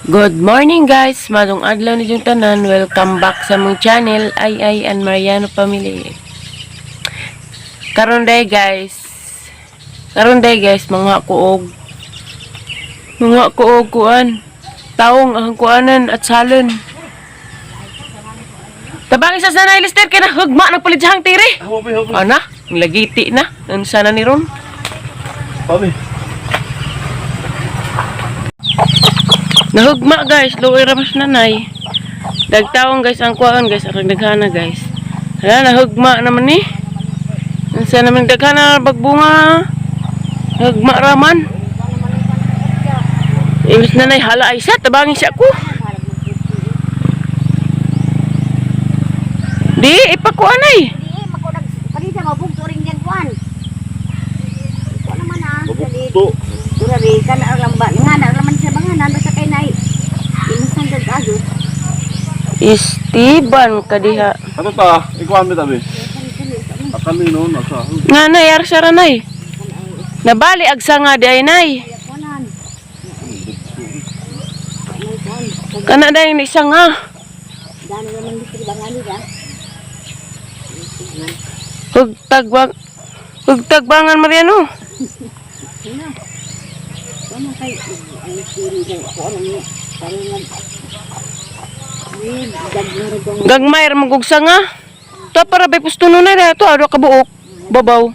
Good morning, guys! Maayong adlaw ninyong tanan. Welcome back sa among channel, Ay Ay and Mariano Family. Karon day, guys. Karon day, guys, mga ko og kuan. Taong ang kuanan at salon. Tabangin sa sanay Lester kay nahugma nagpalit siyang tire. Hobi, hobi. Ana, lagiti na. Unsa na ni ron? Hobi. Nahugma, guys, luoy ra mas nanay. Dagtaong, guys, ang kuan, guys, arang daghana, guys. Hala, nahugma naman ni. Unsa naman daghana bagbunga. Nahugma raman. Imbis nanay hala ay sa tabangin siya ko. Di ipakuan ay. Di, mako nag kanina mabugto rin yan kuan. Kuan naman ah. Mabugto. Dura rin ka na ang lamba. Nga na raman siya mga nando sa kay nay. Imusan dag ayo. Esteban kadiha. Ato ta, ikuan mi tabi. Akami no nasa. Nga nay ar sa nay. Nabali ag sanga di ay nay. Kuanan. Kana day ni sanga. Dano naman dito ba nga nila? Hugtagbang Hugtagbangan Mariano. Kuan kay ang siri ng kuan ni. Kani nag ni dag na rin kong Gagmay ra magug sanga. To para bay pusto no na to ado ka buok. Babaw.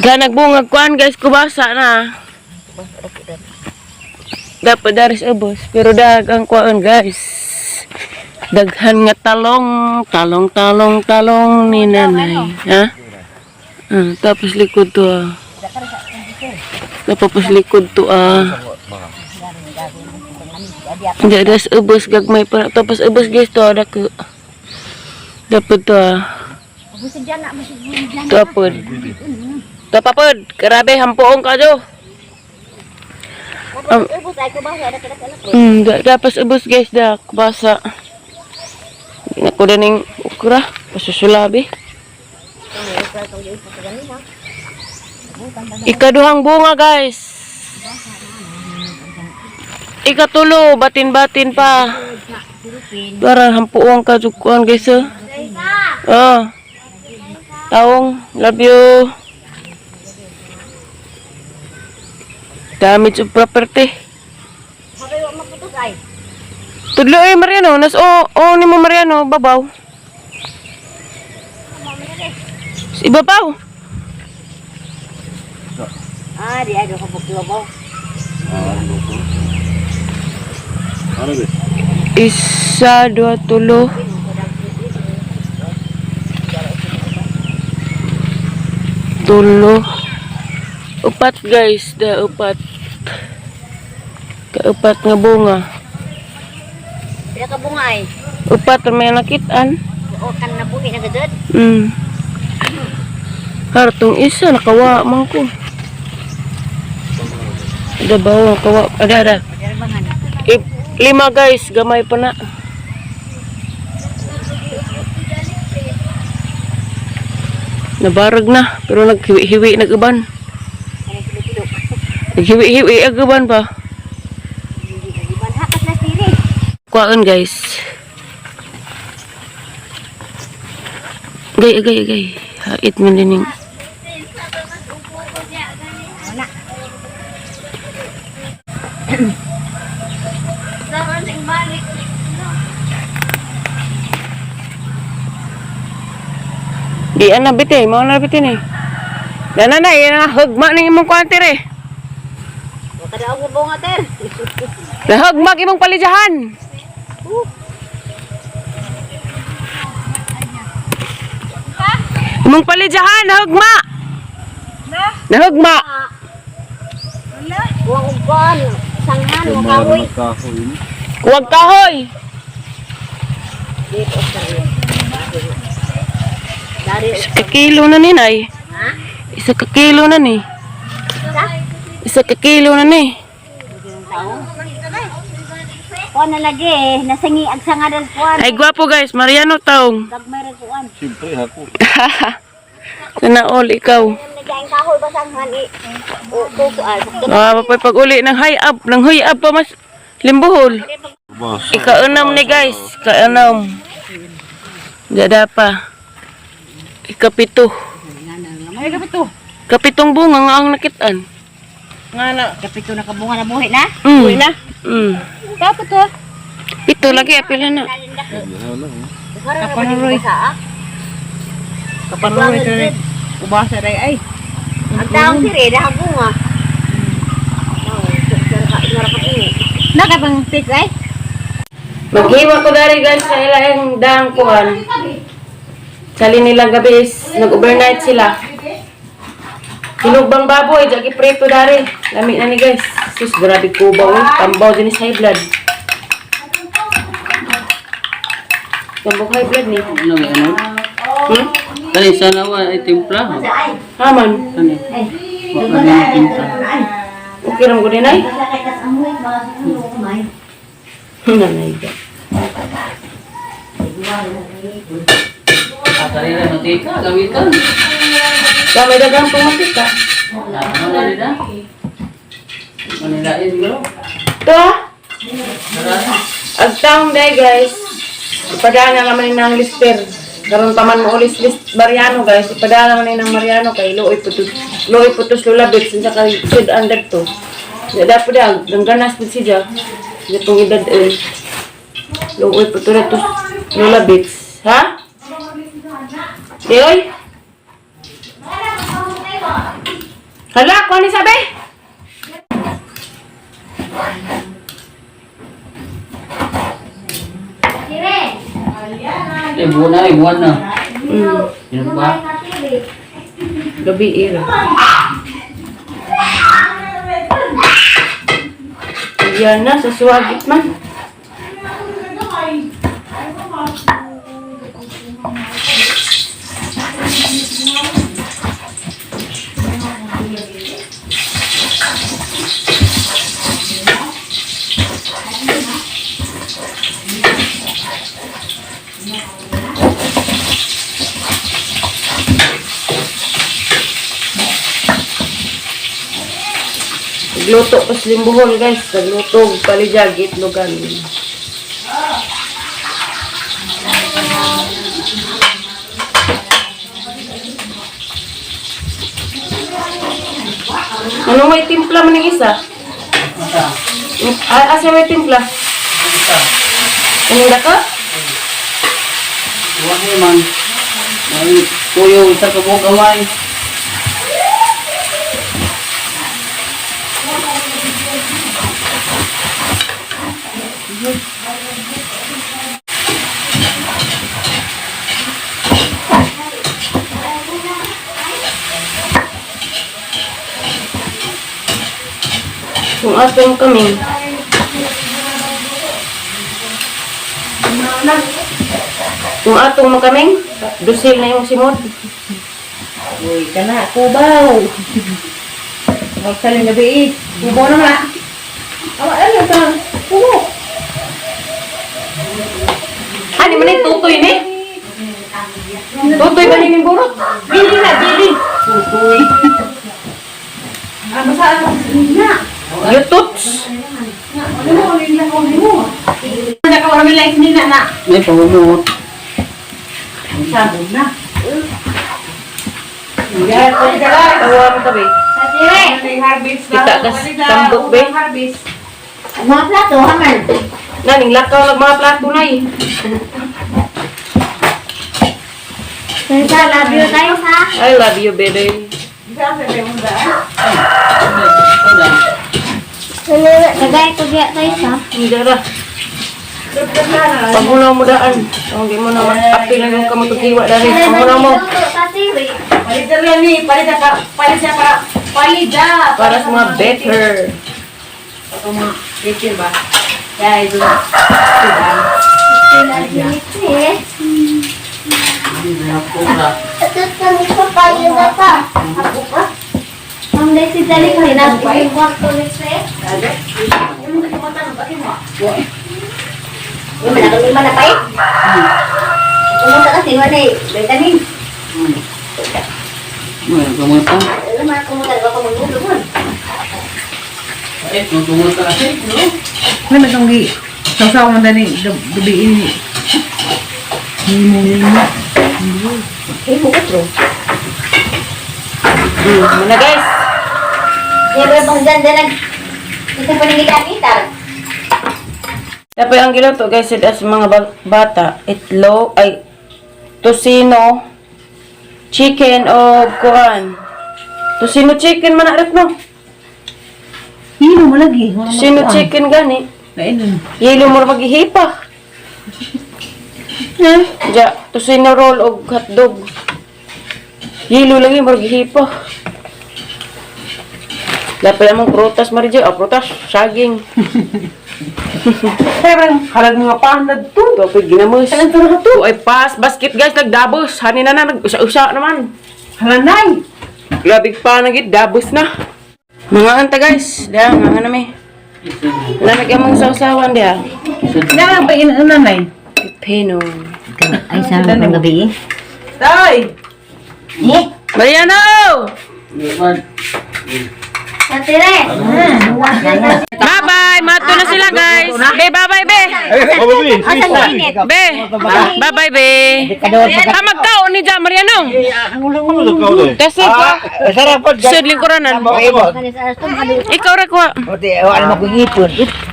Ganagbungag kuan, guys, kubasa na. Dapat daris ubos, pero dag ang kuan, guys. Daghan nga talong, talong, talong, talong ni nanay. Ha? Ah, tapos likod to ah. Tapos likod to ah. Hindi, das ubos gagmay pa. Tapos ubos, guys, to ada ko. Dapat to ah. Busin dyan na, busin dyan. Tapod. Tapapod. Grabe, hampoong ka do. Ubus ay ko ba sa kada kada. Tapos ubos, guys, da basa. Nako na ning okra, pasusulabi. Ikaduhang bunga, guys. Ikatulo, batin-batin pa. Para hampuong ka kuan, guys. Oh. Oh. Taong, love you. Damage of property. Sabi wa maputos ay. Tudlo eh, Mariano. Nas o, o ni mo Mariano, babaw. Sa ibabaw. Ah, di ay do ko buklo ba. Ano be? Isa, dua, tulo. Tulo. Upat, guys, da upat. Kaupat nga bunga. Pila ka bunga ay. Upat may nakitaan. O kan na buhi na gadud. Hartong isa nakawa man ko. Ada bawa kawa ada ada. Bangan. Lima, guys, gamay pa na. Nabarag na, pero naghiwi-hiwi nag-uban. Ano kilo-kilo. Naghiwi-hiwi ag-uban pa. Iban hakas na siri. Kuhaan, guys. Agay, agay, agay. Hait man din yung. Wala. Di ana bite, mao na bite ni. Dana na, yan na hugma ning imong kuan tere. Wa ka daw bunga ter. Nahugma imong palijahan. Imong palijahan, nahugma. Nahugma. Wa og kuan, sanghan wa kahoy. Kahoy. Kuwag kahoy. Dito sa Dari Isa ka kilo na ni, nay. ha? Isa ka kilo na ni. Sa? Isa ka kilo na ni. Tao. Kuan na lagi eh, nasangi ag sangadan kuan. Ay gwapo, guys, Mariano taong. Gagmay ra kuan. Siyempre ako. Sana all ikaw. Ang Ang kahoy basanghan i. O tutuan. Ah, papoy pag uli ng high up, ng high up pa mas limbuhol. Boss. Ikaunam ni guys, kaunam. Dada pa. Ikapito. Ay kapito. Kapitong bunga nga ang nakitaan. Nga na. Kapito na kabunga na buhi na. Mm. Na? Mm. Kapit to. Pito lagi apila na. Kapanuroy. Kapanuroy to rin. Ubasa rin ay. Ang taong sire dahang bunga. Nakapang tik ay. Maghiwa ko dari guys sa ilang daang kuan. Sali nilang gabi is nag-overnight sila. Hinugbang baboy, jagi preto dari. Lami na ni guys. Sus, grabe kubaw eh. Tambaw din is high blood. Tambok high blood ni. Ano ba ano? Hmm? Kani sana wa ay timpla. Haman. Kani. Wa ka na timpla. Okay lang ko din ay. Nanay ka. Atari ra mantika gamitan. Sa may dagang pumatika. Ano na nila? Manila siguro. Ito ah. Agtaong day guys. Ipadaan na naman ng lister. Karon pa man mo ulis list Mariano guys. Ipadaan naman ng Mariano kay luoy putos. Luoy putos lulabit sinsa kay sud under to. Dada po daw, gangganas po siya. Gatong edad eh. Luoy putos na to lulabit. Ha? Yoy? Hala, kuha ni sabi? Eh buwan na, eh buwan na. Mm, Yun ba? gabi ira. Yan na, sa suwagit man. Nagluto ko sa limbuhol guys. Nagluto og palijag itlogan. Ano may timpla man ng isa? Mata. Ah, asa may timpla? Mata. Ang dako? Buwan ni man. Ay, kuyo isa ka buok gamay. Kung atong kami. Kung atong makaming, dusil na yung simod. Uy, kana, kubaw. Magsalin gabi eh. Kubaw na nga. Awa, ano sa kubaw. Ano man yung tutoy ni? Tutoy ba ni burot? Dili na, dili. Tutoy. Ah, basta ano na. Yutots. Ano mo, ano yung ano mo? Nakawarami lang sinina na. May pahumot. Sabon na. Yan, pwede ka lang. Tawa mo tabi. Harvest na. Kita kas tambok, be. Harvest. Mga plato, haman. Naning lakaw ng mga plato na eh. Sa love you tayo ha. I love you, baby. Kagaya ko diya tayo sa. Hindi ra. Pagunaw mo daan. Kung di mo na apil na yung kamatukiwa dali. Pagunaw mo. Palida lang ni, palida ka, palida para, palida. Para sa mga better. Ito mga better ba? Kaya ito. Lima na pa eh. Pumunta kasi wala eh. Vitamin. Ano kumuta? Alam mo kumuta ba ko magulong. Eh, kumuta kasi, no? Ano man itong gi... Sausaw man dani, gabiin ni. Nimo nimo. Eh, bukot ro. Muna guys. Kaya ba bang ganda nag... Ito pa nang gitar. Dapat ang giluto guys sa mga bata, itlog ay tosino, chicken o kuan. Tosino chicken man na no. Hilo mo lagi. Wala Tosino chicken gani. Kainin. Yelo mo ra maghihipa. Eh, ja, tosino roll og hotdog. Yelo lagi mo maghihipa. Dapat among prutas Marijo, ah, prutas, saging. Kaya parang halag mga panad to. Topic ginamos. Ay pas basket guys nagdabos. Hani na na nag-usa-usa naman. Halanay! Grabe pa nagid dabos na. Mga anta guys, diha nga na mi. Lamig among sausawan diha. Kailangan pa inanay. Pipino. Ay, sana pang gabi eh. Tay! Eh, Mariano! Natire! Bye-bye! Mato na sila guys. Be, bye-bye be. Oh, baby. Asa init? Be. Bye-bye be. Ha magkaon ni ja Mariano. Ano sa kao day? Kasi ko. Sud lingkuranan. Ikaw ra kuha.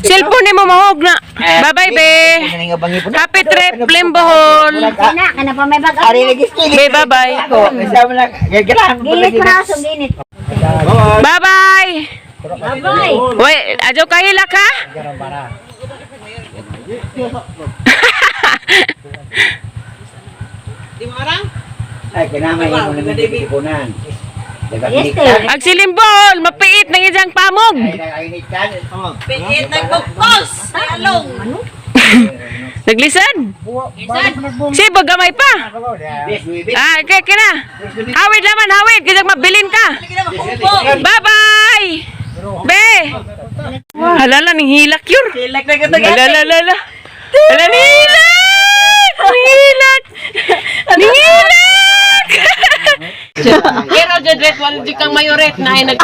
Cellphone nimo mahog na. Bye-bye be. Happy trip Limbohol. Na, kana pa may bag. Be, bye-bye. Ginit pa na sa ginit. Bye-bye. Bye. Wait, adyo kahilak ha? Yes, te. Ag silimbol, mapiit ng isang pamog. Piit nagbukos! Along! Naglisan? Si, gamay pa. Ah, okay, okay na. Hawid naman, hawid. Kasi mabilin ka. Bye-bye! Be! Halala, ning hilak yun. Hilak na kita. Halala, halala. Hala, ning hilak! Ning hilak! Ning hilak! Pero Jodret, wala di kang mayoret na ay nag...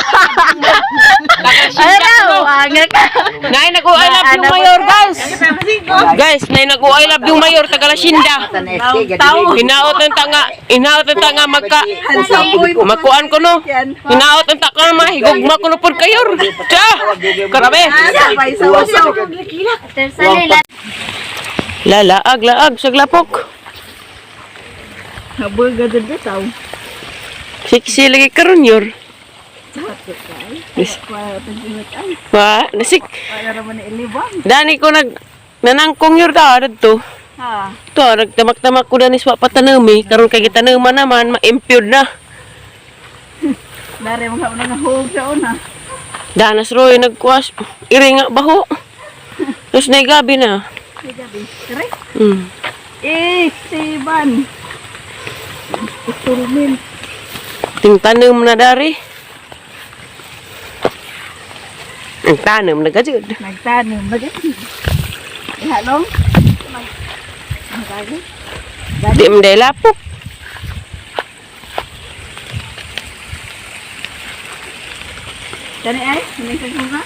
Ano? Nay, nag-I love yung mayor, guys. Guys, nay, nag-I love yung mayor, taga Lasinda. Hinaot ang tanga, hinaot ang tanga magka magkuan ko no. Hinaot ang tanga mahigugma ko no pod kayo. Tsa! Karabe. Lalaag, laag, saglapok. Habol gadad bitaw. Siksi lagi karon yor. Wa, nasik. Dani ko nag nanangkong yor ka to. Ha. To, nagtamak-tamak ko dani sa patanami, karon kay gitanuman naman, ma-impure na. Dare mga una nga hug sa una. Danas roy nagkuas, iri nga baho. Tapos na gabi na. Gabi. Tara. Eh, siban. Turmin. Ting tanom na dari. Ang tanom na gajud. Nagtanim ba gani? Ihalong. Di man dahil lapok. Dani ay, hindi ka kuma.